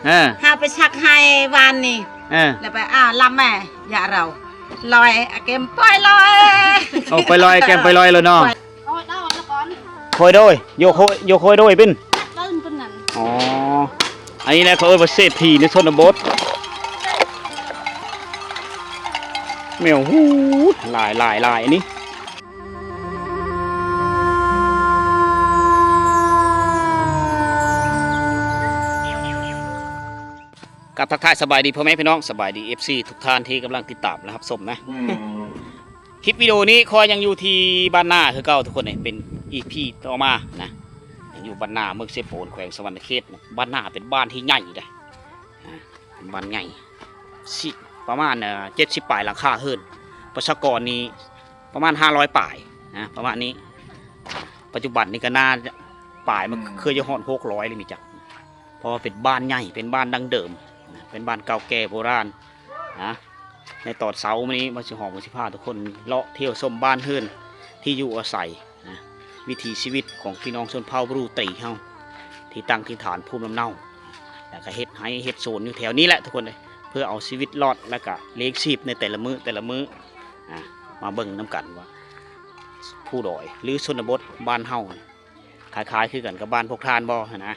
ເອີ ເຮົາໄປສັກໄຮ່ວານນີ້ ເອີ ແລ້ວໄປ ອ້າວ ລຳແມ່ ຢາເຮົາ ລອຍ ອາເກມ ປ່ອຍລອຍ ໂອ້ ປ່ອຍລອຍ ແກມ ປ່ອຍລອຍແລ້ວເນາະ. ໂຄຍໂດຍ ໂຍໂຄຍ ໂຍໂຄຍໂດຍເປັນ ອໍ ອັນນີ້ແຫຼະເຂົາເອີ້ນວ່າເສດຖີໃນຊົນນະບົດ ແມວ ຫູ ຫຼາຍໆໆ ອັນນີ້. ກັບທັກທາຍສະບາຍດີພໍ່ແມ່ພີ່ນ້ອງ ສະບາຍດີເອັຟຊີທຸກທ່ານທີ່ກຳລັງຕິດຕາມ ແລະ ຮັບຊົມນະ. ຄລິບວິດີໂອນີ້ຂ້ອຍຍັງຢູ່ທີ່ບ້ານນາຄືເກົ່າທຸກຄົນເອີຍ ເປັນອີພີຕໍ່ມານະ ຍັງຢູ່ບ້ານນາ ເມືອງເຊໂປນ ແຂວງສະຫວັນນະເຂດ. ບ້ານນາເປັນບ້ານທີ່ໃຫຍ່ເດ້ ອ່າ ເປັນບ້ານໃຫຍ່ ຊິປະມານ ເອີ ເຈັດສິບປາຍຫຼັງຄາເຮືອນ ປະຊາກອນນີ້ປະມານຫ້າຮ້ອຍປາຍນະ ປະມານນີ້. ປັດຈຸບັນນີ້ກໍໜ້າປາຍ ມັນ ອືມ ເຄີຍຈະຮອດຫົກຮ້ອຍແລ້ວນີ້ຈັກ ເພາະວ່າເປັນບ້ານໃຫຍ່ ເປັນບ້ານດັ້ງເດີມນະ ເປັນບ້ານເກົ່າແກ່ໂບລານນະ. ໃນຕອນເຊົ້າມື້ນີ້ ບ່າວຊິຫອມກໍຊິພາທຸກຄົນເລາະທ່ຽວຊົມບ້ານເຮືອນທີ່ຢູ່ອາໄສນະ ວິຖີຊີວິດຂອງພີ່ນ້ອງຊົນເຜົ່າບຣູຕີເຮົາ ທີ່ຕັ້ງຖິ່ນຖານພູມລຳເນົາ ແລ້ວກໍເຮັດໄຮ່ເຮັດສວນຢູ່ແຖວນີ້ແຫຼະທຸກຄົນເອີຍ ເພື່ອເອົາຊີວິດລອດ ແລ້ວກໍລ້ຽງຊີບໃນແຕ່ລະມື້ແຕ່ລະມື້. ອ່າ ມາເບິ່ງນຳກັນວ່າ ພູດອຍ ຫຼື ຊົນນະບົດບ້ານເຮົາ ຄ້າຍໆຄືກັນກັບບ້ານພວກທ່ານບໍ່ຫັ້ນນະ.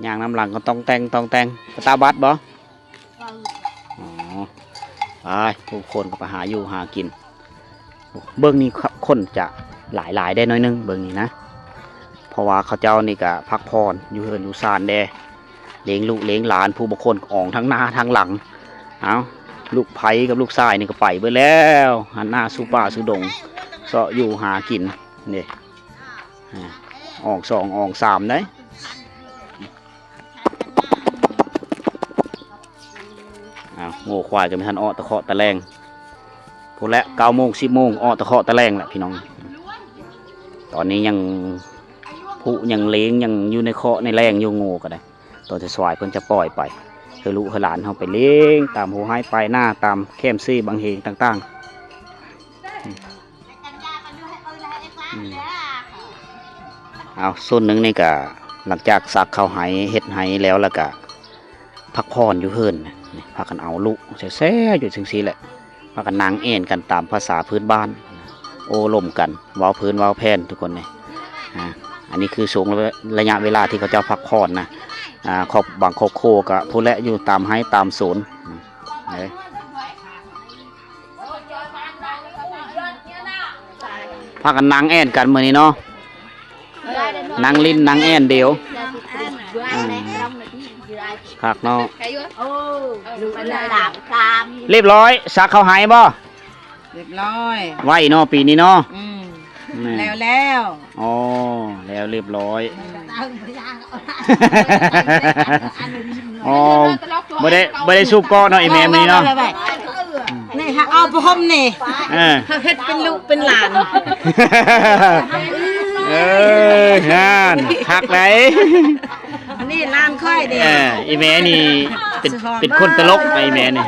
ຍ່າງນຳຫຼັງກໍຕ້ອງແຕ່ງ ຕ້ອງແຕ່ງ ສະຕາບັດບໍ່? ອໍ ໄປ ຜູ້ຄົນກໍໄປຫາຢູ່ຫາກິນ. ເບິ່ງນີ້ ຄົນຈະຫຼາຍໆໄດ໋ໜ້ອຍໜຶ່ງ ເບິ່ງນີ້ນະ ເພາະວ່າເຂົາເຈົ້ານີ້ກະພັກຜ່ອນຢູ່ເຮືອນຢູ່ຊານແດ່ ລ້ຽງລູກລ້ຽງຫຼານ ຜູ້ບາງຄົນອອກທັງໜ້າທັງຫຼັງ. ເອົ້າ ລູກໃພ້ກັບລູກຊາຍນີ້ກໍໄປເບິດແລ້ວ ຫັນໜ້າສູ່ປ່າສູ່ດົງ ເຊາະຢູ່ຫາກິນເດ້. ອ່າ ອອກສອງອອກສາມໄດ໋. ອ້າວ ງົວຄວາຍກໍບໍ່ທັນອອກຕະເຄາະຕະແລງ ພຸ້ນແຫຼະ ເກົ້າໂມງ ສິບໂມງ ອອກຕະເຄາະຕະແລງແຫຼະພີ່ນ້ອງ. ຕອນນີ້ຍັງຜຸຍັງເລງ ຍັງຢູ່ໃນເຄາະໃນແລງຢູ່ ງົວກໍໄດ້. ຕອນສາຍໆເພິ່ນຈະປ່ອຍໄປ ໃຫ້ລູກໃຫ້ຫຼານເຮົາໄປເລງຕາມຫົວໄຮ່ປາຍນາ ຕາມແຄມເຊບັງເຮງຕ່າງໆ. ອືມ ເອົາ ສ່ວນໜຶ່ງນີ້ກະຫຼັງຈາກສັກເຂົ້າໄຮ່ ເຮັດໄຮ່ແລ້ວ ແລ້ວກະພັກຜ່ອນຢູ່ເຮືອນ ນີ້ ພາກັນເອົາລຸແຊ່ໆຢູ່ຈັ່ງຊີ້ແຫຼະ ພາກັນນັ່ງແອ່ນກັນຕາມພາສາພື້ນບ້ານ ໂອ້ລົມກັນ ເວົ້າພື້ນເວົ້າແຜ່ນທຸກຄົນນີ້. ອ່າ ອັນນີ້ຄືຊ່ວງໄລຍະເວລາທີ່ເຂົາເຈົ້າພັກຜ່ອນນະ ອ່າ ຄອບ ບາງຄອບຄົວກະພຸ້ນແຫຼະ ຢູ່ຕາມໄຮ່ຕາມສວນ ເອີ ພາກັນນັ່ງແອ່ນກັນມື້ນີ້ເນາະ ນັ່ງຫຼິ້ນນັ່ງແອ່ນດຽວ. ອືມ ຄັກເນາະ ໂອ້ ລຽບຮ້ອຍ ສັກເຂົ້າໄຮ່ບໍ່? ລຽບຮ້ອຍ ໄວເນາະ ປີນີ້ເນາະ. ອືມ ແມ່ນ ແລ້ວແລ້ວ ອໍ ແລ້ວລຽບຮ້ອຍ. ອືມ ອໍ ບໍ່ໄດ້ ບໍ່ໄດ້ສູບເກາະເນາະ ອີແມ່ມື້ນີ້ເນາະ. ນີ້ຫາເອົາຜ້າຫົ່ມນີ້ ເອີ ເຮັດເປັນລູກເປັນຫຼານ. ເອີ ງານຄັກໄດ໋. ອັນນີ້ຫຼານຂ້ອຍເດ້. ເອີ ອີແມ່ນີ້ເປັນ ເປັນຄົນຕະຫຼົກນະ ອີແມ່ນີ້.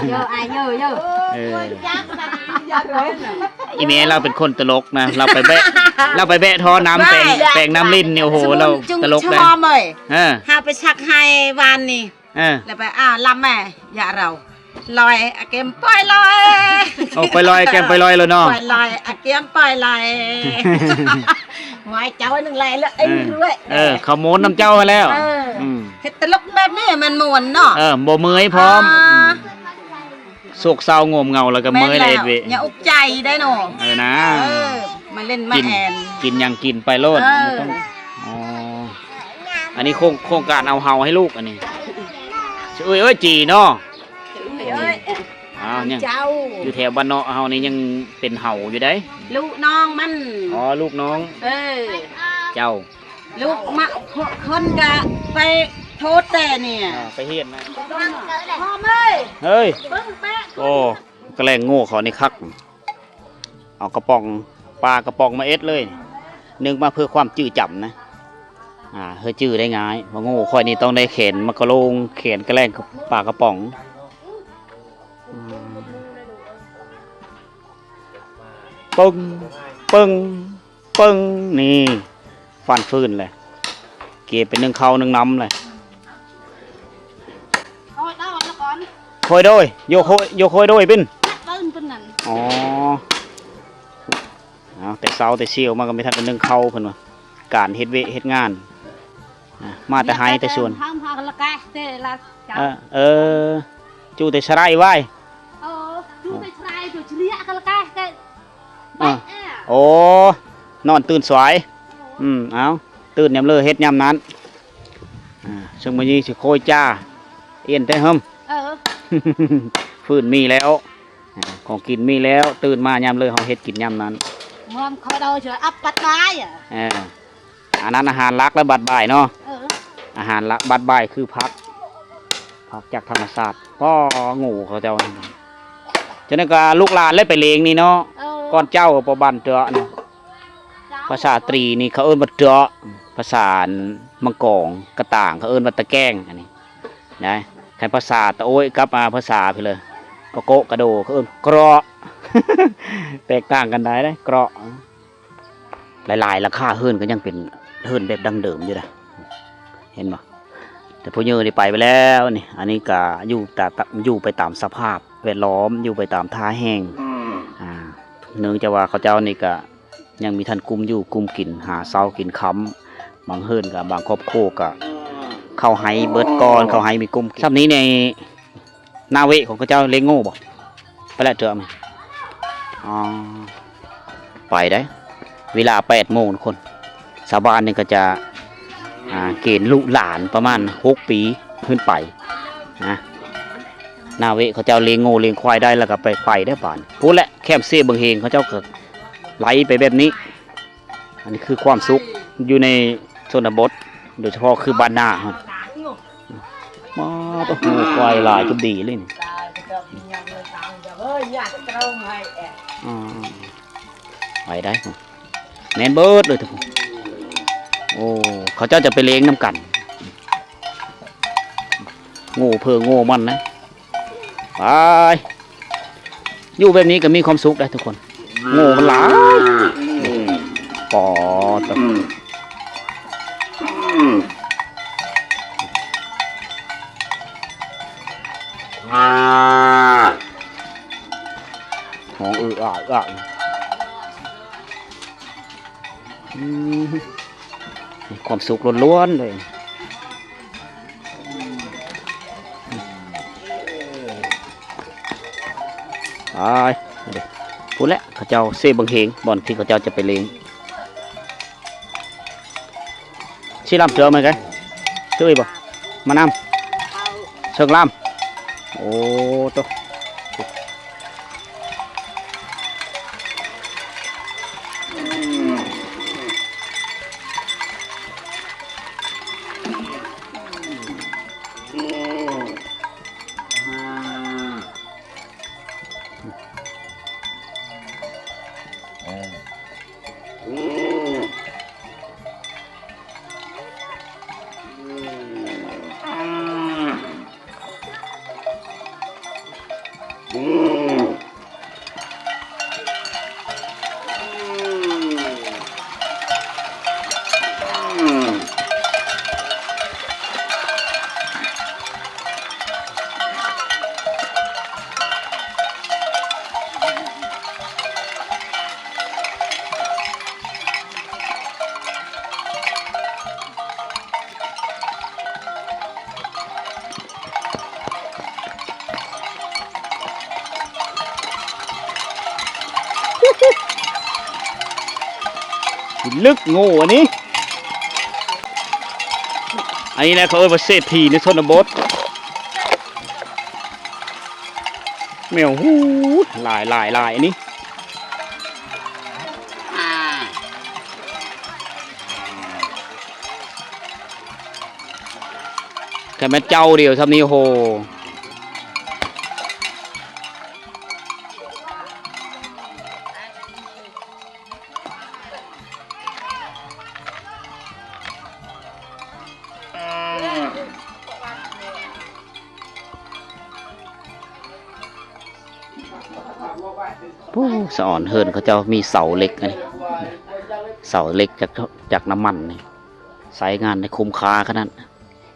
ໂຍ ອາຍໂຍ ໂຍ ເອີ ອີແມ່ລາວເປັນຄົນຕະຫຼົກນະ ລາວໄປແບະ ລາວໄປແບະທໍ່ນ້ຳແປງ ແປງນ້ຳລິນນີ້ ໂອ້ໂຫ ລາວຕະຫຼົກໄດ໋. ເອີ ເຮົາໄປສັກໄຮ່ວານນີ້ ເອີ ແລ້ວໄປ ອ້າວ ລຳແມ່ ຢາເຮົາ ລອຍ ອາເກມ ປ່ອຍລອຍ. ໂອ້ ປ່ອຍລອຍ ອາເກມ ປ່ອຍລອຍແລ້ວເນາະ ປ່ອຍລອຍ ອາເກມ ປ່ອຍລອຍ. ຫວາຍເຈົ້າໜຶ່ງໄລ່ລະ ເອີ ເອີ ເຂົາມ່ວນນຳເຈົ້າຫັ້ນແລ້ວ. ເອີ ອືມ ເຮັດຕະຫຼົກແບບນີ້ມັນມ່ວນເນາະ. ເອີ ບໍ່ເມື່ອຍພ້ອມ. ອ່າ ໂສກເສົ້າງົມເຫງົາແລ້ວກໍເມື່ອຍແລ້ວ ເອດເວະ ຢ່າອົກໃຈໄດ໋ເນາະ. ເອີນະ ເອີ ມາຫຼິ້ນມາແອ່ນ ກິນຫຍັງກິນໄປໂລດ. ເອີ ບໍ່ຕ້ອງ ອໍ ອັນນີ້ໂຄງ ໂຄງການເອົາເຫົາໃຫ້ລູກ ອັນນີ້ ເອີຍ ເອີຍ ຈີເນາະ. ເອີຍ ອ້າວ ຍັງ ເຈົ້າ ຢູ່ແຖວບ້ານເນາະເຮົານີ້ຍັງເປັນເຫົາຢູ່ເດ້ ລູກນ້ອງມັນ. ອໍ ລູກນ້ອງ. ເອີ ເຈົ້າ ລູກມາ ຄົນກະໄປໂທດແຕ່ນີ້ ອ່າ ໄປເຮັດນະ. ພໍ່ເອີຍ ເຮີ້ຍ ເບິ່ງແປະ ໂອ້ ກະແລງໂງ່ເຂົານີ້ຄັກ ເອົາກະປ໋ອງ ປາກະປ໋ອງມາເອັດເລີຍ ນຶກມາເພື່ອຄວາມຈື່ຈຳນະ. ອ່າ ເພື່ອຈື່ໄດ້ງ່າຍ ວ່າໂງ່ຂ້ອຍນີ້ຕ້ອງໄດ້ແຂນໝາກກະໂລງ ແຂນກະແລງປາກະປ໋ອງ. ອືມ ປຶ້ງ ປຶ້ງ ປຶ້ງ ນີ້ ຟັນຟືນເລີຍ ເກັບໄປໜຶ້ງເຂົ້າໜຶ້ງນ້ຳເລີຍ. ຄ່ອຍໂດຍ ໂຍໂຄ ໂຍໂຄໂດຍເປັນ ເປັນ ເປັນນັ້ນ ອໍ ເອົາ ແຕ່ເຊົ້າແຕ່ຊຽວມາກໍມີທັນໄດ້ໜຶ້ງເຂົ້າ ເພິ່ນວ່າ ການເຮັດວຽກເຮັດງານ ອາ ມາແຕ່ໄຮ່ແຕ່ສວນ ເອີ ເອີ ຈູແຕ່ສະໄລໄວ້ ເອີ ຈູແຕ່ສະໄລ ຈູເລີຍກະລະກາຍແຕ່ ເອີ ໂອ້ ນອນຕື່ນສວາຍ ເອີ ອືມ ເອົາ ຕື່ນຍາມເລີເຮັດຍາມນັ້ນ ອາ ເຊິ່ງມື້ນີ້ຊິໂຄຍຈ້າ ອ່ຽນແຕ່ເຫິມ ເອີ ຟືນມີແລ້ວ ອາ ຂອງກິນມີແລ້ວ ຕື່ນມາຍາມເລີເຮົາເຮັດກິນຍາມນັ້ນ ເມືອງເຂົາເຈົ້າຈະອັບປັດບາຍ ເອີ ອັນນັ້ນອາຫານຫຼັກແລ້ວບັດບ່າຍເນາະ ເອີ ອາຫານຫຼັກບັດບ່າຍຄືຜັກ ຜັກຈາກທຳມະຊາດ ພໍ້ ໂງ່ເຂົາເຈົ້າ ຈັ່ງນັ້ນກໍລູກຫຼານແລ້ວໄປເລງນີ້ເນາະ ເອີ ກ່ອນເຈົ້າກໍບໍ່ບັນເທື່ອນີ້ ພາສາຕຣີນີ້ເຂົາເອີ້ນວ່າເຕາະ ພາສາອັນມັງກອງກະຕ່າງເຂົາເອີ້ນວ່າຕະແກ້ງ ອັນນີ້ນະ ຄັນພາສາຕະໂອ້ຍກັບ ອາ ພາສາພີ້ເລີຍ ກະໂກະກະໂດ ເຂົາເອີ້ນເກາະ ແຕກຕ່າງກັນໄດ້ເດ້ ເກາະ ຫຼາຍໆຫຼັງຄາເຮືອນກໍຍັງເປັນເຮືອນແບບດັ້ງເດີມຢູ່ເດ້ ເຫັນບໍ່? ແຕ່ຜູ້ໃຫຍ່ນີ້ໄປ ໄປແລ້ວນີ້ ອັນນີ້ກໍຢູ່ຕາມ ຢູ່ໄປຕາມສະພາບແວດລ້ອມ ຢູ່ໄປຕາມທ່າແຮງ ອືມ ອ່າ ເນື່ອງຈາກວ່າເຂົາເຈົ້ານີ້ກໍຍັງມີທັນກຸ່ມຢູ່ກຸ່ມກິນ ຫາເຊົ້າກິນຄ່ຳ ບາງເຮືອນກໍ ບາງຄອບຄົວກໍເຂົ້າໄຮ່ເບິດກ່ອນ ເຂົ້າໄຮ່ມີກຸ່ມກິນ ຊ່ຳນີ້ໃນ ນາເວະຂອງເຂົາເຈົ້າລ້ຽງໂງ່ບໍ່? ໄປແລ້ວເທື່ອ ອໍ ໄປໄດ້ ເວລາແປດໂມງທຸກຄົນ ຊາວບ້ານນີ້ກໍຈະ ອ່າ ເກນລູກຫຼານປະມານຫົກປີຂຶ້ນໄປນະ ນາເວະເຂົາເຈົ້າລ້ຽງໂງ່ລ້ຽງຄວາຍໄດ້ ແລ້ວກໍໄປ ໄປໄດ້ບາດ ພຸ້ນແຫຼະ ແຄມເຊເບິ່ງເຮງ ເຂົາເຈົ້າກໍໄຫຼໄປແບບນີ້. ອັນນີ້ຄືຄວາມສຸກຢູ່ໃນຊົນນະບົດ ໂດຍສະເພາະຄືບ້ານນາເຮົາ ມາໂຕ ງົວຄວາຍຫຼາຍຈົນດີເລີຍນີ້ ອືມ ໄປໄດ້ ແມ່ນເບິດເລີຍທຸກຄົນ ໂອ້ ເຂົາເຈົ້າຈະໄປເລງນຳກັນ ໂງ່ເພີໂງ່ມັນນະ. ໄປ ຢູ່ແບບນີ້ກໍມີຄວາມສຸກໄດ໋ທຸກຄົນ ໂງ່ມັນຫຼາຍ ປອດ ຮ້ອງເອອອາເອອອາ ອືມ ມີຄວາມສຸກລ້ວນໆເລີຍ ໄປ ພຸ້ນແຫຼະ ເຂົາເຈົ້າເຊເບິ່ງເຮງ ບ່ອນທີ່ເຂົາເຈົ້າຈະໄປເລງ ຊິລຳເທື່ອໄໝ ເຄີຍບໍ່ ມານຳ ເຊີງລຳ ໂອ້ໂຕ. ລຶກໂງ່ອັນນີ້ ອັນນີ້ແຫຼະເຂົາເອີ້ນວ່າເສດຖີໃນຊົນນະບົດ ແມວຫູດ ຫຼາຍໆໆ ອັນນີ້. ຄັນແມ່ນເຈົ້າດຽວຊ່ຳນີ້ ໂອ້ໂຫ. ໂອ້ ສະອອນເຮືອນເຂົາເຈົ້າມີເສົາເຫຼັກ ອັນນີ້ ເສົາເຫຼັກຈາກ ຈາກນ້ຳມັນນີ້ ໃຊ້ງານໄດ້ຄຸ້ມຄ່າຂະໜາດ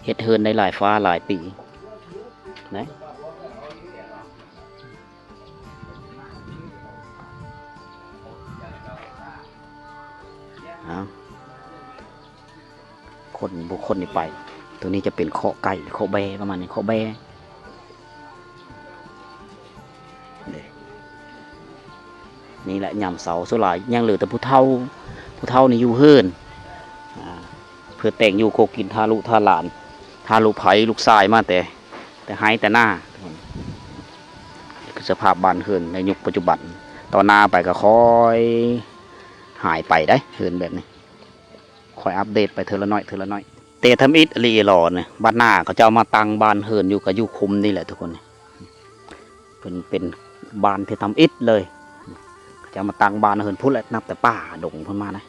ເຮັດເຮືອນໄດ້ຫຼາຍຟ້າຫຼາຍປີນະ. ເອົາ ຄົນ ບຸກຄົນນີ້ໄປ. ໂຕນີ້ຈະເປັນເຄາະໄກ່ ເຄາະແບ້ ປະມານນີ້ ເຄາະແບ້. ນີ້ແຫຼະຍາມເຊົ້າ ສ່ວນຫຼາຍຍັງເຫຼືອແຕ່ຜູ້ເຖົ້າ ຜູ້ເຖົ້ານີ້ຢູ່ເຮືອນ ອາ ເພື່ອແຕ່ງຢູ່ຄົວກິນ ຖ້າລູກ ຖ້າຫຼານ ຖ້າລູກໃຜລູກຊາຍມາແຕ່ ແຕ່ໄຮ່ແຕ່ນາ. ສະພາບບ້ານເຮືອນໃນຍຸກປັດຈຸບັນ ຕໍ່ໜ້າໄປກໍຄ່ອຍຫາຍໄປໄດ໋ ເຮືອນແບບນີ້ ຄ່ອຍອັບເດດໄປເທື່ອລະໜ້ອຍ ເທື່ອລະໜ້ອຍ. ແຕ່ທຳອິດອີ່ຫຼີຫຼໍນີ້ ບ້ານນາເຂົາເຈົ້າມາຕັ້ງບ້ານເຮືອນຢູ່ ກໍຢູ່ຄຸ້ມນີ້ແຫຼະທຸກຄົນ. ເປັນ ເປັນບ້ານທີ່ທຳອິດເລີຍ ເຂົາເຈົ້າມາຕັ້ງບ້ານເຮືອນພຸ້ນແຫຼະ ນັບແຕ່ປ່າດົງພຸ້ນມານະ.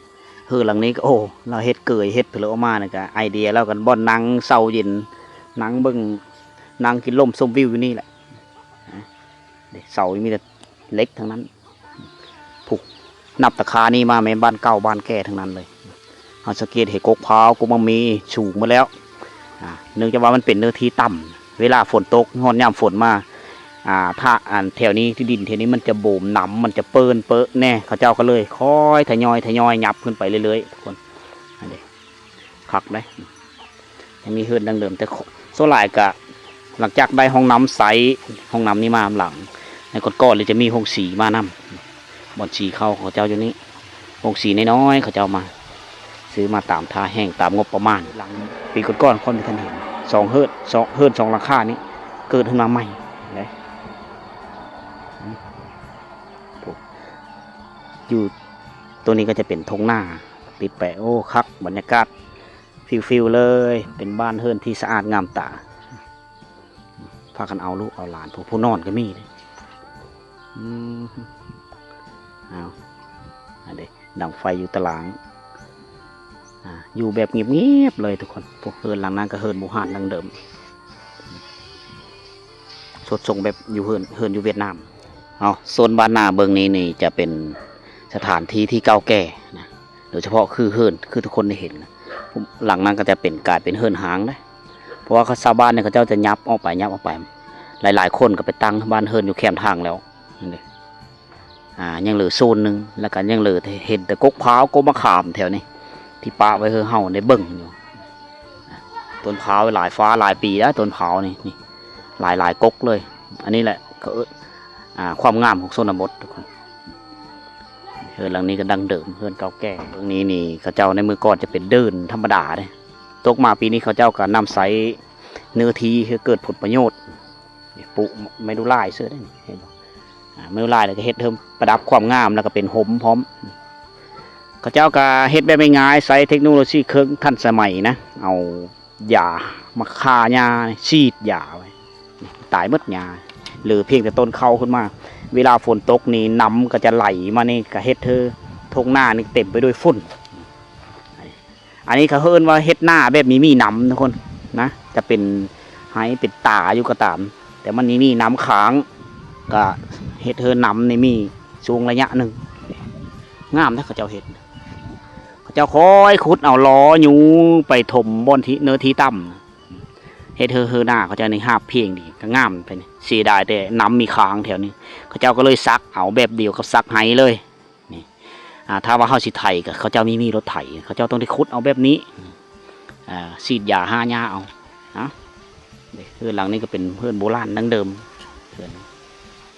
ເຮືອນຫຼັງນີ້ກໍ ໂອ້ ລາວເຮັດເກີຍ ເຮັດເພີອອກມານີ້ ກໍໄອເດຍລາວ ກັນບ່ອນນັ່ງເຊົາເຢັນ ນັ່ງເບິ່ງ ນັ່ງກິນລົມຊົມວິວຢູ່ນີ້ແຫຼະ. ເສົາມີແຕ່ເຫຼັກທັງນັ້ນ ຜູ້ ນັບແຕ່ຄານີ້ມາແມ່ນບ້ານເກົ່າບ້ານແກ່ທັງນັ້ນເລີຍ. ເຮົາສັງເກດເຫັນກົກພ້າວ ກົກໝາກມີ ສູງໝົດແລ້ວ. ອາ ເນື່ອງຈາກວ່າມັນເປັນເນື້ອທີ່ຕ່ຳ ເວລາຝົນຕົກ ຮອດຍາມຝົນມາ ອາ ຖ້າ ອັນ ແຖວນີ້ ທີ່ດິນແຖວນີ້ມັນຈະໂບມ ນ້ຳມັນຈະເປິ້ນເປິແດ່ ເຂົາເຈົ້າກໍເລີຍຄ່ອຍທະຍອຍ ທະຍອຍຫຍັບຂຶ້ນໄປເລື້ອຍໆ ທຸກຄົນ. ອັນນີ້ ຄັກເດ້ ຍັງມີເຮືອນດັ່ງເດີມ ແຕ່ ໂຄ ສ່ວນຫຼາຍກະ ຫຼັງຈາກໄດ້ຫ້ອງນ້ຳໃຊ້ ຫ້ອງນ້ຳນີ້ມານຳຫຼັງ ໃນກ່ອນໆ ເລີຍຈະມີໂຮງສີມານຳ ບ່ອນສີເຂົ້າຂອງເຈົ້າຢູ່ນີ້ ໂຮງສີນ້ອຍໆ ເຂົາເຈົ້າມາ ຊື້ມາຕາມທ່າແຮງ ຕາມງົບປະມານ. ຫຼັງປີກ່ອນໆ ຂ້ອຍບໍ່ທັນເຫັນ ສອງເຮືອນ ສອງເຮືອນ ສອງຫຼັງຄານີ້ ເກີດຂຶ້ນມາໃໝ່ເດ້ ຢູ່ ໂຕນີ້ກໍຈະເປັນທົ່ງນາ ຕິດໄປ ໂອ້ ຄັກ ບັນຍາກາດ ຟີລໆ ເລີຍ ເປັນບ້ານເຮືອນທີ່ສະອາດງາມຕາ. ພາກັນເອົາລູກເອົາຫຼານ ຜູ້ ຜູ້ນອນກໍມີເດ້. ອືມ ເອົາ ອັນເດ ດັງໄຟຢູ່ຕາລ່າງ ອາ ຢູ່ແບບງຽບໆ ເລີຍທຸກຄົນ. ພວກເຮືອນຫຼັງນັ້ນກໍເຮືອນບູຮານດັ່ງເດີມ ສົດຊົງແບບຢູ່ເຮືອນ ເຮືອນຢູ່ຫວຽດນາມ. ເອົາ ໂຊນບ້ານນາເບິ່ງນີ້ ນີ້ຈະເປັນສະຖານທີ່ທີ່ເກົ່າແກ່ນະ ໂດຍສະເພາະຄືເຮືອນ ຄືທຸກຄົນໄດ້ເຫັນນະ. ຫຼັງນັ້ນກໍຈະເປັນ ກາຍເປັນເຮືອນຮ້າງເດ້ ເພາະວ່າຊາວບ້ານນີ້ເຂົາເຈົ້າຈະຫຍັບອອກໄປ ຫຍັບອອກໄປ ຫຼາຍໆ ຄົນກໍໄປຕັ້ງບ້ານເຮືອນຢູ່ແຄມທາງແລ້ວ ນັ້ນເດ້. ອາ ຍັງເຫຼືອໂຊນໜຶ່ງ ແລ້ວກໍຍັງເຫຼືອເຫັນແຕ່ກົກພ້າວ ກົກມະຂາມແຖວນີ້ ທີ່ປະໄວ້ໃຫ້ເຮົາໄດ້ເບິ່ງຢູ່. ອາ ຕົ້ນພ້າວຫຼາຍຟ້າຫຼາຍປີແລ້ວ ຕົ້ນພ້າວນີ້ ນີ້ ຫຼາຍໆ ກົກເລີຍ. ອັນນີ້ແຫຼະ ເຂົາເອີ້ນ ອາ ຄວາມງາມຂອງຊົນນະບົດທຸກຄົນ. ເຮືອນຫຼັງນີ້ກໍດັ້ງເດີມ ເຮືອນເກົ່າແກ່. ເບື້ອງນີ້ນີ້ ເຂົາເຈົ້າໃນມື້ກ່ອນຈະເປັນເດີ່ນທຳມະດາເດ້ ຕົກມາປີນີ້ເຂົາເຈົ້າກໍນຳໃຊ້ເນື້ອທີ່ໃຫ້ເກີດຜົນປະໂຫຍດ. ນີ້ ປູກໄມ້ດູ່ລາຍເສີດເດ້ນີ້ ເຫັນບໍ່? ອາ ໄມ້ດູ່ລາຍ ແລ້ວກໍເຮັດເທິງປະດັບຄວາມງາມ ແລ້ວກໍເປັນຮົ່ມພ້ອມ. ເຂົາເຈົ້າກໍເຮັດແບບງ່າຍໆ ໃຊ້ເທັກໂນໂລຊີເຄື່ອງທັນສະໄໝນະ ເອົາຢາມາຂ້າຫຍ້າ ສີດຢາໄວ້ ຕາຍໝົດຫຍ້າ ເຫຼືອພຽງແຕ່ຕົ້ນເຂົ້າຂຶ້ນມາ. ເວລາຝົນຕົກນີ້ ນ້ຳກໍຈະໄຫຼມານີ້ ກໍເຮັດໃຫ້ທົ່ງນານີ້ເຕັມໄປດ້ວຍຝຸ່ນ. ອັນນີ້ເຂົາເອີ້ນວ່າເຮັດນາແບບມີໝີນ້ຳທຸກຄົນນະ ຈະເປັນໄຮ່ເປັນຕາຢູ່ກໍຕາມ ແຕ່ມັນມີໝີນ້ຳຄ້າງ ກະເຮັດໃຫ້ນ້ຳນີ້ມີຊ່ວງໄລຍະໜຶ່ງ. ງາມນະ ເຂົາເຈົ້າເຮັດ ເຂົາເຈົ້າຄ່ອຍຂຸດເອົາລໍ້ຍູ້ໄປຖົມບ່ອນທີ່ເນີນທີ່ຕ່ຳ ເຮັດໃຫ້ນາເຂົາເຈົ້ານີ້ຮາບພຽງດີ ກໍງາມໄປ. ເສຍດາຍແຕ່ນ້ຳມີຄ້າງແຖວນີ້ ເຂົາເຈົ້າກໍເລີຍສັກເອົາແບບດຽວກັບສັກໄຮ່ເລີຍ. ນີ້ ອາ ຖ້າວ່າເຮົາຊິໄຖກໍ ເຂົາເຈົ້າມີມີລົດໄຖ ເຂົາເຈົ້າຕ້ອງໄດ້ຂຸດເອົາແບບນີ້ ອາ ສີດຢາຫ້າຫຍ້າເອົາ. ເອົາ ເຮືອນຫຼັງນີ້ກໍເປັນເຮືອນໂບລານດັ້ງເດີມ ເຮືອນ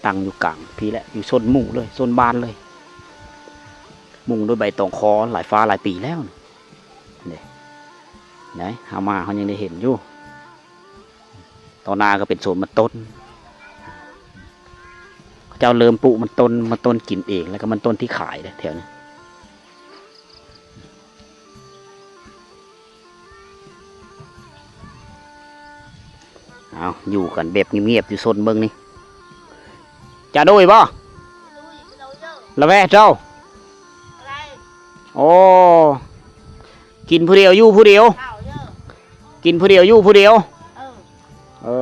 ຕັ້ງຢູ່ກາງພີ້ແຫຼະ ຢູ່ໂຊນໝູ່ເລີຍ ໂຊນບ້ານເລີຍ ມຸງດ້ວຍໃບຕອງຄໍຫຼາຍຟ້າຫຼາຍປີແລ້ວ. ເດ້ ໄດ໋ ເຮົາມາເຮົາຍັງໄດ້ເຫັນຢູ່. ຕໍ່ໜ້າກໍເປັນສວນມັນຕົ້ນ ເຂົາເຈົ້າເລີ່ມປູກມັນຕົ້ນ ມັນຕົ້ນກິນເອງ ແລ້ວກໍມັນຕົ້ນທີ່ຂາຍເດ້ແຖວນີ້. ເອົາ ຢູ່ກັນແບບງຽບໆ ຢູ່ໂຊນເບິ່ງນີ້ ຈະໂດຍບໍ່? ລະແວະເຈົ້າ ໂອ້ ກິນຜູ້ດຽວ ຢູ່ຜູ້ດຽວ ກິນຜູ້ດຽວ ຢູ່ຜູ້ດຽວ. ເອີ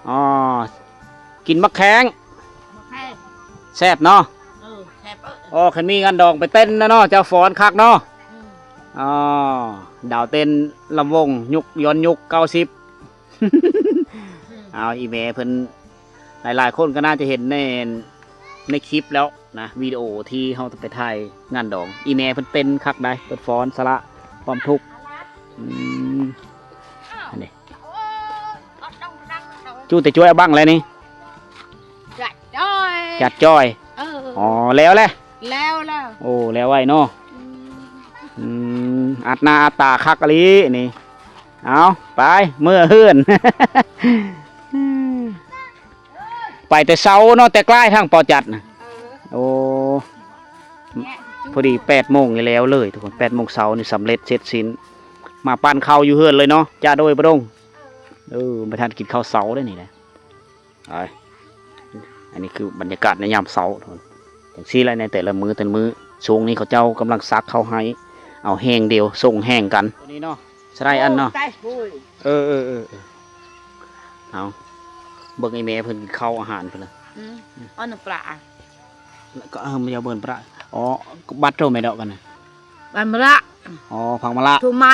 ອໍ ກິນໝາກແຂ້ງ ແຊບເນາະ. ອໍ ຄັນມີງານດອງໄປເຕັ້ນນະເນາະ ເຈົ້າຟ້ອນຄັກເນາະ. ອືມ ອໍ ດາວເຕັ້ນລຳວົງຍຸກ ຍ້ອນຍຸກເກົ້າສິບ. ອືມ ເອົາ ອີ່ແມ່ເພິ່ນ ຫຼາຍໆຄົນກໍໜ້າຈະເຫັນໃນ ໃນຄລິບແລ້ວນະ ວິດີໂອທີ່ເຮົາໄປຖ່າຍງານດອງ. ອີ່ແມ່ເພິ່ນເຕັ້ນຄັກໃດ໋ ເພິ່ນຟ້ອນສະຫຼະຄວາມທຸກ. ອືມ ອັນນີ້ ຈູ່ແຕ່ຈ້ວຍເອົາບັ້ງແລ້ວນີ້ ຈັດຈ້ອຍ ຈັດຈ້ອຍ. ເອີ ອໍ ແລ້ວແຫຼະ ແລ້ວແລ້ວ. ໂອ້ ແລ້ວໄວເນາະ. ອືມ ອືມ ອັດໜ້າອັດຕາຄັກອີ່ຫຼີນີ້. ເອົາ ໄປ ເມືອເຮືອນ. ໄປແຕ່ເຊົ້າເນາະ ແຕ່ກາຍທາງປໍຈັດນະ. ເອີ ໂອ້ ແຍະ ພໍດີແປດໂມງນີ້ແລ້ວເລີຍທຸກຄົນ ແປດໂມງເຊົ້ານີ້ສຳເລັດເສັດສິ້ນ. ມາປັ້ນເຂົ້າຢູ່ເຮືອນເລີຍເນາະ ຈ້າໂດຍປະດົງ. ເອີ ບໍ່ທັນກິນເຂົ້າເຊົ້າເດ້ນີ້ນະ. ໄປ ອັນນີ້ຄືບັນຍາກາດໃນຍາມເຊົ້າ ຈັ່ງຊີ້ແຫຼະ ໃນແຕ່ລະມື້ແຕ່ລະມື້. ຊ່ວງນີ້ເຂົາເຈົ້າກຳລັງສັກເຂົ້າໄຮ່ ເອົາແຫ້ງດຽວ ສົ່ງແຫ້ງກັນ ຕົວນີ້ເນາະ ສະໄລອັນເນາະ. ໂອ້ ຕາຍໂຫຍ ເອີ ເອີ ເອີ ເອີ ເອົາ ເບິ່ງໄອ້ແມ່ເພິ່ນກິນເຂົ້າອາຫານເພິ່ນລະ. ອືມ ເອົານ້ຳປາ ແລ້ວກໍ ເອີ ມັນຈະເບິ່ງປາ ອໍ ບັດໂຕແມ່ດອກກັນນະ ບັດມະລະ. ອໍ ຜັກມະລະ ໂທໄມ. ອໍ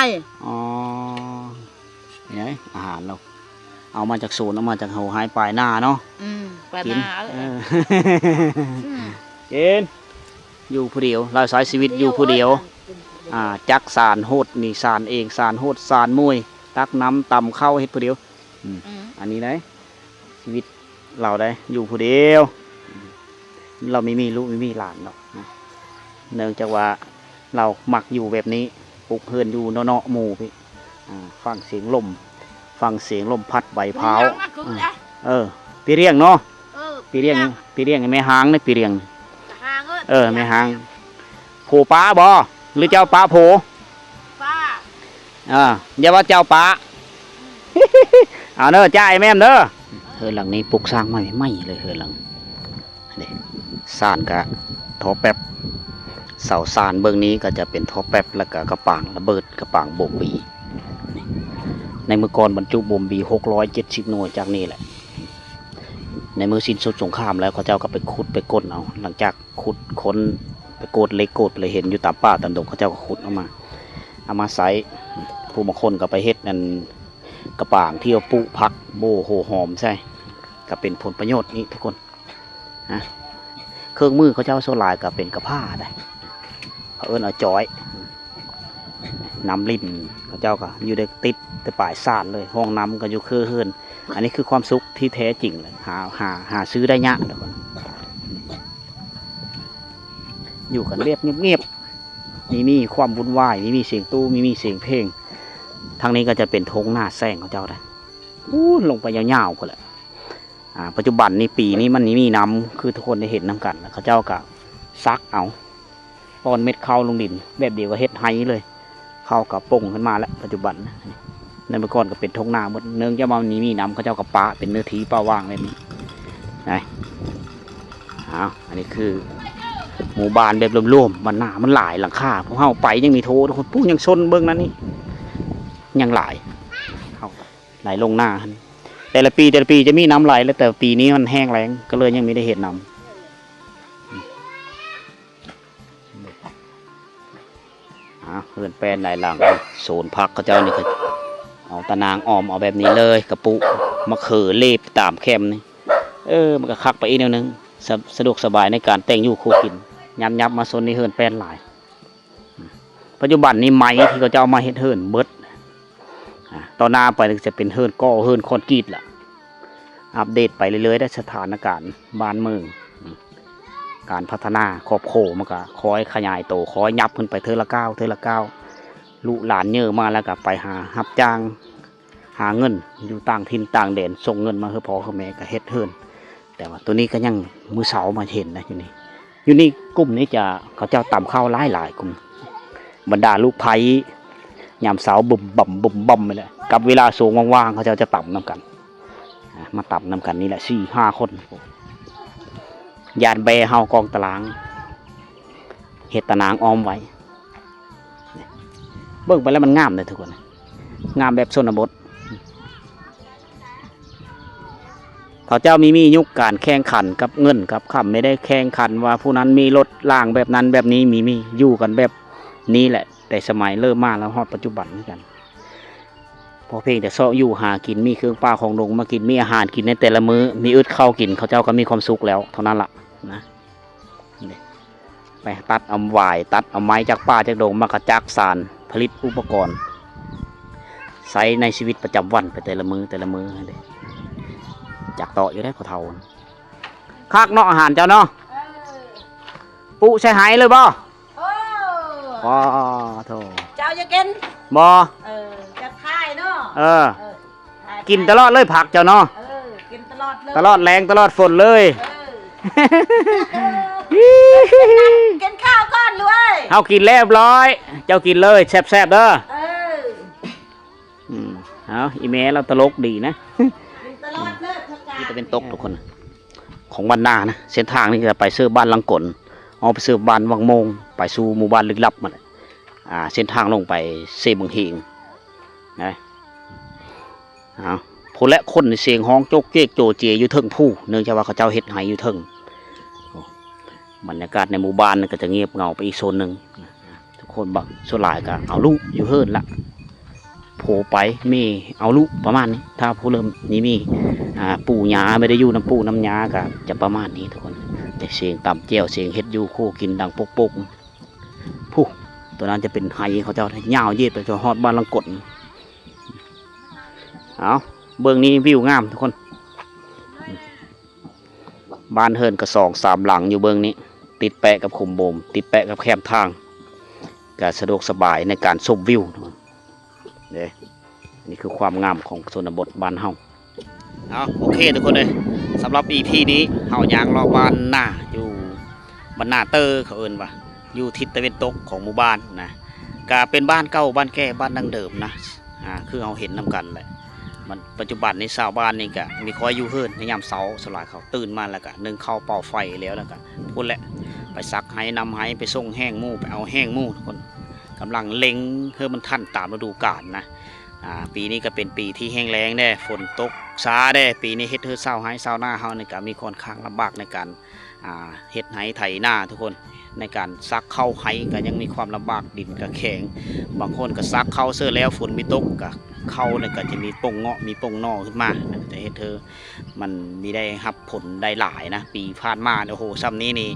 ນີ້ອາຫານລາວ ເອົາມາຈາກສວນ ເອົາມາຈາກໂຮໄຮ່ປາຍນາເນາະ. ອືມ ປາຍນາ ເອີ ອືມ ກິນ ຢູ່ຜູ້ດຽວ ລາວໃຊ້ຊີວິດຢູ່ຜູ້ດຽວ. ອ່າ ຈັກສານໂຫດນີ້ ສານເອງ ສານໂຫດ ສານມວຍ ຕັກນ້ຳ ຕຳເຂົ້າ ເຮັດຜູ້ດຽວ. ອືມ ອືມ ອັນນີ້ໄດ໋ ຊີວິດລາວໄດ໋ ຢູ່ຜູ້ດຽວ. ລາວບໍ່ມີລູກບໍ່ມີຫຼານດອກນະ ເນື່ອງຈາກວ່າລາວມັກຢູ່ແບບນີ້ ປຸກເຮືອນຢູ່ເນາະໆໝູ່ພີ້. ອ່າ ຟັງສຽງລົມ ຟັງສຽງລົມພັດໃບພ້າວ. ເອີ ປີລຽງເນາະ. ເອີ ປີລຽງ ປີລຽງແມ່ຮ້າງນະ ປີລຽງ. ເອີ ແມ່ຮ້າງ. ໂຜປາບໍ່ ຫຼືເຈົ້າປາໂຜ? ປາ ເອີ ຢ່າວ່າເຈົ້າປາ. ເອົາເດີ ຈ່າຍແມ່ນເດີ. ເຮືອນຫຼັງນີ້ປຸກສ້າງໃໝ່ໆເລີຍ ເຮືອນຫຼັງນີ້. ຊານກະທໍ່ແປັບ ເສົາຊານເບື້ອງນີ້ກໍຈະເປັນທໍ່ແປັບ ແລ້ວກະກະປາງລະເບີດ ກະປາງໂບມບີ. ໃນມື້ກ່ອນບັນຈຸໂບມບີຫົກຮ້ອຍເຈັດສິບໜ່ວຍຈາກນີ້ແຫຼະ. ໃນມື້ສິ້ນສຸດສົງຄາມແລ້ວ ເຂົາເຈົ້າກໍໄປຂຸດໄປຄົ້ນເອົາ ຫຼັງຈາກ ຂຸດຄົ້ນໄປໂກດເຫຼັກໂກດເລີຍ ເຫັນຢູ່ຕາມປ່າຕາມດົງ ເຂົາເຈົ້າກໍຂຸດເອົາມາ ເອົາມາໃຊ້. ຜູ້ບາງຄົນກໍໄປເຮັດອັນກະປາງທີ່ເອົາປູກຜັກໂບ້ຫົວຫອມໃສ່ ກໍເປັນຜົນປະໂຫຍດນີ້ທຸກຄົນນະ. ເຄື່ອງມືເຂົາເຈົ້າສ່ວນຫຼາຍກໍເປັນກະພ້າໄດ໋ ເຂົາເອີ້ນເອົາຈອຍ. ນ້ຳລິນເຂົາເຈົ້າກໍຢູ່ໄດ້ຕິດແຕ່ປາຍຊານເລີຍ ຫ້ອງນ້ຳກໍຢູ່ເຄືອເຮືອນ. ອັນນີ້ຄືຄວາມສຸກທີ່ແທ້ຈິງເລີຍ ຫາ ຫາ ຫາຊື້ໄດ້ຍາກທຸກຄົນ. ຢູ່ກັນແບບງຽບໆ ມີມີຄວາມວຸ່ນວາຍ ມີມີສຽງຕູ້ ມີມີສຽງເພງ. ທາງນີ້ກໍຈະເປັນທົ່ງນາແຊງເຂົາເຈົ້າໄດ໋ ປູ້ນລົງໄປຍາວໆພຸ້ນແຫຼະ. ອ່າ ປັດຈຸບັນນີ້ ປີນີ້ມັນມີນ້ຳ ຄືທຸກຄົນໄດ້ເຫັນນຳກັນ ເຂົາເຈົ້າກໍສັກເອົາ ປ້ອນເມັດເຂົ້າລົງດິນ ແບບດຽວກໍເຮັດໄຮ່ເລີຍ. ເຂົ້າກໍປົ່ງຂຶ້ນມາແລ້ວປັດຈຸບັນ. ໃນເມື່ອກ່ອນກໍເປັນທົ່ງນາໝົດ ເນື່ອງຈາກວ່າມັນມີນ້ຳ ເຂົາເຈົ້າກໍປະເປັນເນື້ອທີ່ປ່າຫວ່າງແບບນີ້ນະ. ອ້າວ ອັນນີ້ຄືໝູ່ບ້ານແບບລວມໆ ບ້ານນາມັນຫຼາຍຫຼັງຄາ ພວກເຮົາໄປຍັງມີໂທ ຜູ້ຍັງຊົນເບິ່ງນັ້ນນີ້ ຍັງຫຼາຍ ເຮົາໄຫຼລົງນາຫັ້ນ. ແຕ່ລະປີ ແຕ່ລະປີຈະມີນ້ຳໄຫຼ ແລະ ແຕ່ປີນີ້ມັນແຫ້ງແລ້ງ ກໍເລີຍຍັງບໍ່ໄດ້ເຮັດນຳ. ອາ ເຮືອນແປ້ນຫຼາຍຫຼັງ ໂຊນຜັກເຂົາເຈົ້ານີ້ກໍເອົາຕາໜ່າງອ້ອມເອົາແບບນີ້ເລີຍ ກະປຸ ມະເຂືອ ເລບຕາມແຄມນີ້. ເອີ ມັນກໍຄັກໄປອີກແນວໜຶ່ງ ສະ ສະດວກສະບາຍໃນການແຕ່ງຢູ່ຄູ່ກິນ ຍາມຍັບມາໂຊນນີ້ເຮືອນແປ້ນຫຼາຍ. ປັດຈຸບັນນີ້ໄມ້ທີ່ເຂົາເຈົ້າເອົາມາເຮັດເຮືອນເບິດ ອາ ຕໍ່ໜ້າໄປຈະເປັນເຮືອນກໍ່ ເຮືອນຄອນກຣີດລະ. ອັບເດດໄປເລື້ອຍໆ ໄດ້ສະຖານະການບ້ານເມືອງ ການພັດທະນາຂອບໂຂງ ມັນກະຄ່ອຍຂະຫຍາຍໂຕ ຄ່ອຍຫຍັບຂຶ້ນໄປເທື່ອລະກ້າວ ເທື່ອລະກ້າວ. ລູກຫຼານເຍີມາແລ້ວກະໄປຫາຮັບຈ້າງ ຫາເງິນຢູ່ຕ່າງຖິ່ນຕ່າງແດນ ສົ່ງເງິນມາໃຫ້ພໍ່ໃຫ້ແມ່ກະເຮັດເຮືອນ. ແຕ່ວ່າໂຕນີ້ກໍຍັງ ມື້ເຊົ້າມາເຫັນນະ ຢູ່ນີ້ ຢູ່ນີ້ກຸ່ມນີ້ຈະ ເຂົາເຈົ້າຕຳເຂົ້າຫຼາຍໆ ກຸ່ມ ບັນດາລູກໃພ້ ຍາມເຊົ້າບຶມບຳ ບຶມບຳນີ້ແຫຼະ ກັບເວລາຊ່ວງວ່າງໆ ເຂົາເຈົ້າຈະຕຳນຳກັນ ອາ ມາຕຳນຳກັນນີ້ແຫຼະ ສີ່ຫ້າຄົນ. ຢ້ານແບ້ເຫົ່າກອງຕະລາງ ເຮັດຕາໜ່າງອ້ອມໄວ້. ເບິ່ງໄປແລ້ວມັນງາມເດ້ທຸກຄົນ ງາມແບບຊົນນະບົດ. ເຂົາເຈົ້າມີມີຍຸກການແຂ່ງຂັນກັບເງິນກັບຄຳ ແມ່ນໄດ້ແຂ່ງຂັນວ່າຜູ້ນັ້ນມີລົດລ່າງແບບນັ້ນແບບນີ້ ມີມີຢູ່ກັນແບບນີ້ແຫຼະ ແຕ່ສະໄໝເລີ່ມມາແລ້ວຮອດປັດຈຸບັນຄືກັນ. ພໍພຽງແຕ່ຊອກຢູ່ຫາກິນ ມີເຄື່ອງປ່າຂອງດົງມາກິນ ມີອາຫານກິນໃນແຕ່ລະມື້ ມີອຶດເຂົ້າກິນ ເຂົາເຈົ້າກໍມີຄວາມສຸກແລ້ວເທົ່ານັ້ນລະນະ. ນີ້ ໄປຕັດເອົາຫວາຍ ຕັດເອົາໄມ້ຈາກປ່າຈາກດົງ ມາກະຈັກສານ ຜະລິດອຸປະກອນ ໃຊ້ໃນຊີວິດປະຈຳວັນໄປແຕ່ລະມື້ແຕ່ລະມື້ຫັ້ນເດ. ຈັກເຕາະຢູ່ເດ້ພໍ່ເຖົ້າ. ຄັກເນາະອາຫານເຈົ້າເນາະ. ເອີ ປຸໃສ່ໄຫເລີຍບໍ່? ໂອ້ ອໍ ໂທ້ ເຈົ້າຢາກກິນບໍ່? ເອີ ຈະຂາຍເນາະ. ເອີ ເອີ ຂາຍ ກິນຕະຫຼອດເລີຍຜັກເຈົ້າເນາະ. ເອີ ກິນຕະຫຼອດເລີຍ ຕະຫຼອດແລ້ງຕະຫຼອດຝົນເລີຍ. ເອີ ກິນເຂົ້າກ່ອນລູກເອີຍ. ເຮົາກິນລຽບຮ້ອຍ ເຈົ້າກິນເລີຍແຊບໆເດີ. ເອີ ອືມ ເອົາ ອີ່ແມ່ລາວຕະຫຼົກດີນະ. ກິນຕະຫຼອດເລີຍ ທິດຕາເວັນຕົກທຸກຄົນ ຂອງບ້ານນານະ. ເສັ້ນທາງນີ້ຈະໄປເສີບບ້ານລັງກົນ ອອກໄປເສີບບ້ານວັງໂມງ ໄປສູ່ໝູ່ບ້ານລຶກລັບຫັ້ນແຫຼະ. ອ່າ ເສັ້ນທາງລົງໄປເຊບັງເຮງນະ. ເອົາ ພຸ້ນແຫຼະ ຄົນສຽງຮ້ອງໂຈກເຈກໂຈເຈຢູ່ເທິງພູ ເນື່ອງຈາກວ່າເຂົາເຈົ້າເຮັດໄຮ່ຢູ່ເທິງ. ບັນຍາກາດໃນໝູ່ບ້ານກໍຈະງຽບເຫງົາໄປອີກໂຊນໜຶ່ງ. ທຸກຄົນບາງສ່ວນຫຼາຍກໍເອົາລູກຢູ່ເຮືອນລະ ຜົວໄປແມ່ເອົາລູກປະມານນີ້. ຖ້າຜູ້ເລີ່ມນີ້ມີ ອ່າ ປູ່ຍ່າ ແມ່ໄດ້ຢູ່ນຳປູ່ນຳຍ່າກໍຈະປະມານນີ້ທຸກຄົນ. ແຕ່ສຽງຕຳແຈ່ວ ສຽງເຮັດຢູ່ຄົວກິນດັງປົກໆ. ຜູ້ ຕົວນັ້ນຈະເປັນໄຮ່ເຂົາເຈົ້າ ຍາວເຍດໄປຈົນຮອດບ້ານລັງກົນ. ເອົາ ເບິ່ງນີ້ວິວງາມທຸກຄົນ. ບ້ານເຮືອນກໍສອງສາມຫຼັງຢູ່ເບິ່ງນີ້ ຕິດແປະກັບຂຸມໂບມ ຕິດແປະກັບແຄມທາງ ກໍສະດວກສະບາຍໃນການຊົມວິວເດ້. ນີ້ຄືຄວາມງາມຂອງຊົນນະບົດບ້ານເຮົາ. ເອົາ ໂອເຄທຸກຄົນເອີຍ ສຳລັບອີພີນີ້ເຮົາຍ່າງເລາະບ້ານນາ ຢູ່ບ້ານນາເຕີ ເຂົາເອີ້ນວ່າ ຢູ່ທິດຕາເວັນຕົກຂອງໝູ່ບ້ານນະ. ກະເປັນບ້ານເກົ່າບ້ານແກ່ບ້ານດັ້ງເດີມນະ. ອ່າ ຄືເຮົາເຫັນນຳກັນແຫຼະ ມັນ ປັດຈຸບັນນີ້ຊາວບ້ານນີ້ກະມີຄ່ອຍຢູ່ເຮືອນໃນຍາມເຊົ້າ. ສ່ວນຫຼາຍເຂົາຕື່ນມາແລ້ວກະໜຶ້ງເຂົ້າເປົ່າໄຟແລ້ວ ແລ້ວກະພຸ້ນແຫຼະ ໄປສັກໄຮ່ນຳໄຮ່ ໄປສົ່ງແຫ້ງໝູ່ ໄປເອົາແຫ້ງໝູ່ທຸກຄົນ. ກຳລັງເລັ່ງເພື່ອມັນທັນຕາມລະດູການນະ. ອ່າ ປີນີ້ກໍເປັນປີທີ່ແຫ້ງແລ້ງແດ່ ຝົນຕົກຊ້າແດ່. ປີນີ້ເຮັດເຮືອນຊາວໄຮ່ຊາວນາເຮົານີ້ກໍມີຂ້ອນຂ້າງລຳບາກໃນການ ອ່າ ເຮັດໄຮ່ໄຖນາທຸກຄົນ. ໃນການສັກເຂົ້າໄຮ່ກໍຍັງມີຄວາມລຳບາກ ດິນກໍແຂງ. ບາງຄົນກໍສັກເຂົ້າເສີແລ້ວ ຝົນມີຕົກ ກໍເຂົ້ານີ້ກໍຈະມີປົ່ງເງາະ ມີປົ່ງໜໍ່ຂຶ້ນມາ ກໍຈະເຮັດໃຫ້ ມັນມີໄດ້ຮັບຜົນໄດ້ຫຼາຍນະ. ປີຜ່ານມານີ້ ໂອ້ໂຫ ຊ່ຳນີ້ນີ້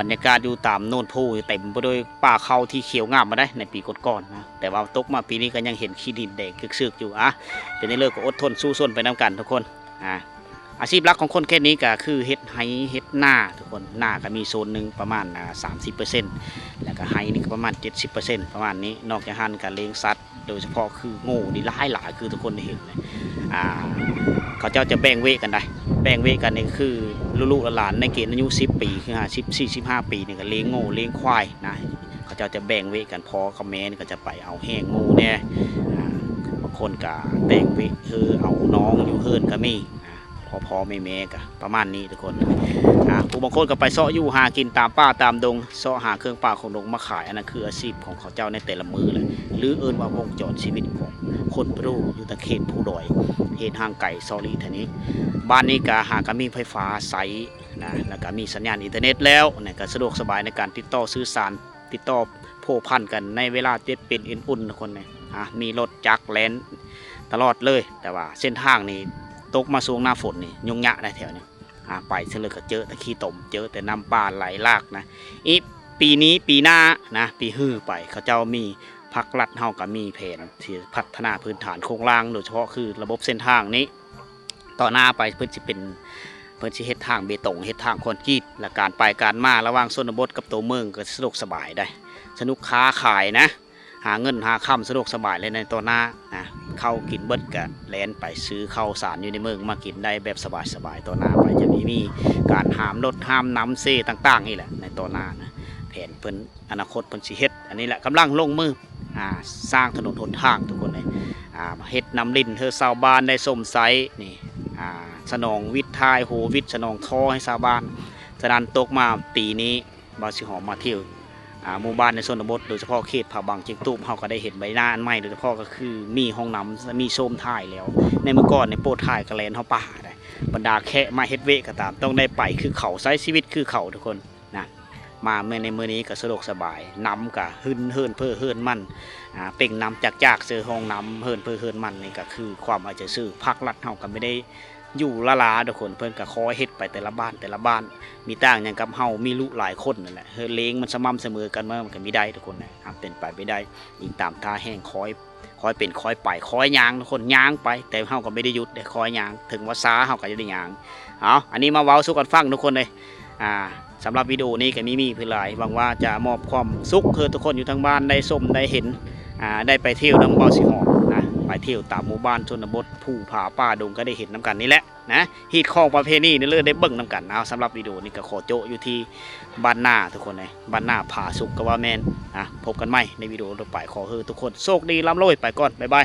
ບັນຍາກາດຢູ່ຕາມໂນນພູນີ້ເຕັມໄປດ້ວຍປ່າເຂົ້າທີ່ຂຽວງາມມາໄດ້ໃນປີກ່ອນໆນະ. ແຕ່ວ່າຕົກມາປີນີ້ກໍຍັງເຫັນຂີ້ດິນແດງກຶກຊຶກຢູ່. ອະ ເປັນຈັ່ງໃດກໍອົດທົນສູ້ຊົນໄປນຳກັນທຸກຄົນ. ອາ ອາຊີບຫຼັກຂອງຄົນເຂດນີ້ກໍຄືເຮັດໄຮ່ເຮັດນາທຸກຄົນ. ນາກໍມີໂຊນໜຶ່ງປະມານ ອ່າ ສາມສິບເປີເຊັນ ແລ້ວກໍໄຮ່ນີ້ກໍປະມານເຈັດສິບເປີເຊັນ ປະມານນີ້. ນອກຈາກຫັ້ນກໍລ້ຽງສັດ ໂດຍສະເພາະຄືໂງ່ນີ້ຫຼາຍໆ ຄືທຸກຄົນໄດ້ເຫັນນະ. ອ່າ ເຂົາເຈົ້າຈະແບ່ງເວກກັນໄດ໋ ແບ່ງເວກກັນນີ້ຄືລູກໆຫຼານໆໃນເກນອາຍຸສິບປີ ຄືຫ້າສິບ ສີ່ສິບຫ້າປີນີ້ກໍລ້ຽງໂງ່ລ້ຽງຄວາຍນະ. ເຂົາເຈົ້າຈະແບ່ງເວກກັນ ພໍ່ກັບແມ່ນີ້ກໍຈະໄປເອົາແຫ້ງໝູ່ແດ່. ອ່າ ບາງຄົນກໍແບ່ງເວກ ຄືເອົານ້ອງຢູ່ເຮືອນກໍມີ. ອ່າ ພໍ່ໆແມ່ໆກໍປະມານນີ້ທຸກຄົນ. ອ່າ ຜູ້ບາງຄົນກໍໄປເຊາະຢູ່ຫາກິນຕາມປ່າຕາມດົງ ເຊາະຫາເຄື່ອງປ່າຂອງດົງມາຂາຍ. ອັນນັ້ນຄືອາຊີບຂອງເຂົາເຈົ້າໃນແຕ່ລະມື້ແຫຼະ ຫຼືເອີ້ນວ່າວົງຈອນຊີວິດຂອງຄົນພະໂດຢູ່ທາງເຂດພູດອຍ ເຂດຫ່າງໄກເຊາະຫຼີກແຖວນີ້. ບ້ານນີ້ກໍຫາກໍມີໄຟຟ້າໃຊ້ນະ ແລ້ວກໍມີສັນຍານອິນເຕີເນັດແລ້ວນະ ກໍສະດວກສະບາຍໃນການຕິດຕໍ່ສື່ສານ ຕິດຕໍ່ພົວພັນກັນໃນເວລາເຈັບເປັນອື່ນໆ ທຸກຄົນເອີຍ. ອ່າ ມີລົດຈັກແລ່ນຕະຫຼອດເລີຍ ແຕ່ວ່າເສັ້ນທາງນີ້ຕົກມາຊ່ວງໜ້າຝົນນີ້ຫຍຸ້ງຍາກໄດ໋ແຖວນີ້. ອ່າ ໄປເທື່ອເລີຍກໍເຈີແຕ່ຂີ້ຕົມ ເຈີແຕ່ນ້ຳປ່າໄຫຼຫຼາກນະ. ອີກປີນີ້ປີໜ້ານະ ປີຮືໄປ ເຂົາເຈົ້າມີ ພັກລັດເຮົາກໍມີແຜນທີ່ພັດທະນາພື້ນຖານໂຄງລ່າງ ໂດຍສະເພາະຄືລະບົບເສັ້ນທາງນີ້. ຕໍ່ໜ້າໄປເພິ່ນຊິເປັນ ເພິ່ນຊິເຮັດທາງເບຕົງ ເຮັດທາງຄອນກຣີດ ແລະ ການໄປການມາລະຫວ່າງຊົນນະບົດກັບໂຕເມືອງກໍສະດວກສະບາຍໄດ໋ ສະໜຸກຄ້າຂາຍນະ ຫາເງິນຫາຄຳສະດວກສະບາຍເລີຍໃນຕໍ່ໜ້ານະ. ເຂົ້າກິນເບິດກະແລ່ນໄປຊື້ເຂົ້າສານຢູ່ໃນເມືອງມາກິນໄດ້ແບບສະບາຍໆ. ຕໍ່ໜ້າໄປຈະມີ ມີການຫ້າມລົດຫ້າມນຳເຊຕ່າງໆນີ້ແຫຼະໃນຕໍ່ໜ້ານະ. ແຜນເພິ່ນ ອະນາຄົດເພິ່ນຊິເຮັດ ອັນນີ້ແຫຼະ ກຳລັງລົງມື ອ່າ ສ້າງຖະໜົນຫົນທາງທຸກຄົນເອີຍ. ອ່າ ເຮັດນຳລິນໃຫ້ຊາວບ້ານໄດ້ຊົມໃຊ້ນີ້ ອ່າ ສະໜອງວິດຖ່າຍ ຫົວວິດ ສະໜອງທໍ່ໃຫ້ຊາວບ້ານ. ສະນັ້ນ ຕົກມາປີນີ້ ບ່າວສີຫອມມາທ່ຽວ ອ່າ ໝູ່ບ້ານໃນຊົນນະບົດ ໂດຍສະເພາະເຂດຜາບັງ ຈຽງຕູບ ເຮົາກໍໄດ້ເຫັນໃບໜ້າອັນໃໝ່ ໂດຍສະເພາະກໍຄືມີຫ້ອງນ້ຳ ມີໂຊມຖ່າຍແລ້ວ. ໃນເມື່ອກ່ອນນີ້ ໂປດຖ່າຍກໍແລ່ນເຂົ້າປ່າໄດ໋. ບັນດາແຂກມາເຮັດວຽກກໍຕາມ ຕ້ອງໄດ້ໄປຄືເຂົາ ໃຊ້ຊີວິດຄືເຂົາທຸກຄົນນະ. ມາເມື່ອໃນມື້ນີ້ກໍສະດວກສະບາຍ ນຳກໍຮຶນເຫີນເພີເຫີນມັນ ອ່າ ເປັ່ງນຳຈາກໆ ເຊີຮ້ອງນຳເຫີນເພີເຫີນມັນ ນີ້ກໍຄືຄວາມເອົາໃຈໃສ່. ພາກລັດເຮົາກໍບໍ່ໄດ້ຢູ່ລ້າໆ ທຸກຄົນ ເພິ່ນກໍຄອຍເຮັດໄປແຕ່ລະບ້ານແຕ່ລະບ້ານ. ມີຕ່າງຫຍັງກັບເຮົາ ມີລູກຫຼາຍຄົນນັ້ນແຫຼະ ເຮີ ເລງມັນສະໝ່ຳສະເໝີກັນ ມັນກໍມີໄດ້ທຸກຄົນນະ. ຫາກເປັນໄປໄດ້ ອີງຕາມທ່າແຮງ ຄອຍ ຄອຍເປັນຄອຍໄປ ຄອຍຍ່າງທຸກຄົນ ຍ່າງໄປ ແຕ່ເຮົາກໍບໍ່ໄດ້ຢຸດເດ້ ຄອຍຍ່າງ ເຖິງວ່າຊ້າເຮົາກໍຈະໄດ້ຍ່າງ. ເອົາ ອັນນີ້ມາເວົ້າສູ່ກັນຟັງທຸກຄົນເດ້. ອ່າ ສຳລັບວິດີໂອນີ້ກໍມີມີເພິ່ນຫຼາຍ ຫວັງວ່າຈະມອບຄວາມສຸກໃຫ້ທຸກຄົນຢູ່ທາງບ້ານໄດ້ຊົມໄດ້ເຫັນ ອ່າ ໄດ້ໄປທ່ຽວນຳເບົາສີຫອມນະ ໄປທ່ຽວຕາມໝູ່ບ້ານຊົນນະບົດ ພູຜາປ່າດົງ ກໍໄດ້ເຫັນນຳກັນນີ້ແຫຼະນະ ຮີດຄອງປະເພນີນີ້ເລີຍ ໄດ້ເບິ່ງນຳກັນ. ເອົາ ສຳລັບວິດີໂອນີ້ກໍຂໍໂຈະຢູ່ທີ່ບ້ານນາທຸກຄົນເດ້ ບ້ານນາຜາສຸກກໍວ່າແມ່ນນະ. ພົບກັນໃໝ່ໃນວິດີໂອຕໍ່ໄປ ຂໍໃຫ້ທຸກຄົນໂຊກດີລ່ຳລວຍ ໄປກ່ອນ ບາຍບາຍ.